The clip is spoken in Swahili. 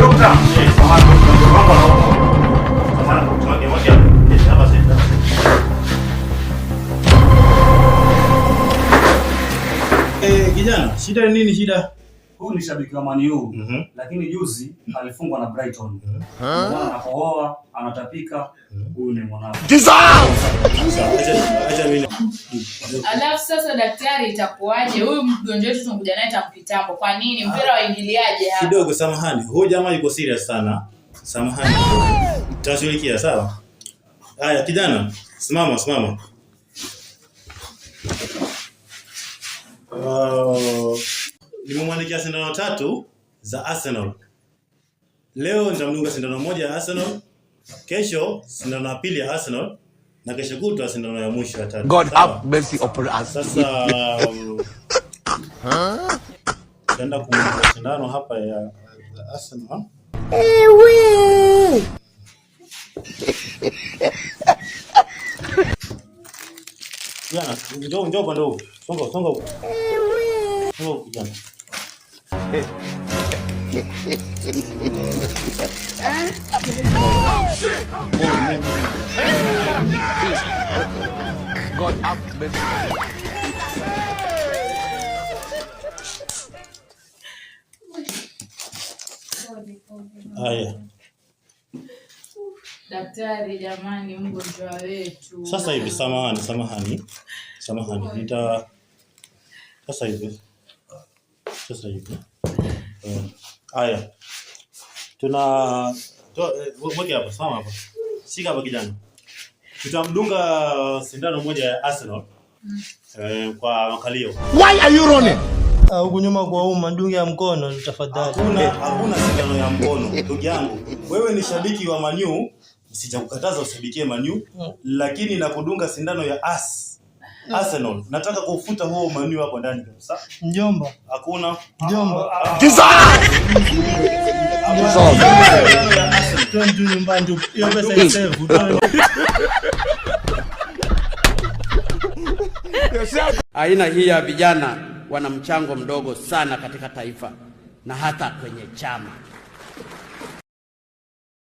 Dokta. Samahani, dokta. Wangu anaumwa. Samahani, dokta. Wake, wake. Hapa sasa. Eh, kijana, shida ni nini shida? Huyu ni shabiki wa Man U lakini juzi alifungwa na Brighton. Mwana anakohoa, anatapika, huyu ni mwanao. Acha mimi. Alafu sasa daktari, itakuwaje? Huyu mgonjwa wetu tumekuja naye tangu kitambo. Kwa nini mpira waingiliaje hapa? Kidogo samahani. Huyu jamaa yuko serious sana. Samahani. Tutashughulikia, sawa? Haya kijana, simama, simama. Nimemwandikia sindano tatu za Arsenal. Leo nitamdunga sindano moja ya Arsenal, kesho sindano ya pili ya Arsenal na kesho kutwa sindano ya mwisho ya tatu. God Sawa? have mercy upon us. Sasa tutaenda kumdunga sindano hapa ya Arsenal. Kijana, njoo njoo upande huu. Songa songa huku. Songa huku kijana. God have mercy. Haya. Daktari, jamani, mgonjwa wetu. Sasa hivi samahani, samahani. Samahani. Sasa hivi. Sasa hivi. Haya. Tuna weke hapa, simama hapa. Shika hapa kijana. Tutamdunga sindano moja ya Arsenal. Kwa makalio. Why are you running? Ah, huku nyuma kwa umma, dunge ya mkono tafadhali. Hakuna sindano ya mkono ndugu yangu. Wewe ni shabiki wa Man U, sijakukataza ushabikie Man U, lakini na kudunga sindano ya Arsenal. Nataka kufuta huo Man U hapo ndani kabisa. Mjomba, Hakuna. mjomba. Sindano ya Arsenal. Twende tu nyumbani tu. Hiyo pesa isave. Aina hii ya vijana wana mchango mdogo sana katika taifa na hata kwenye chama.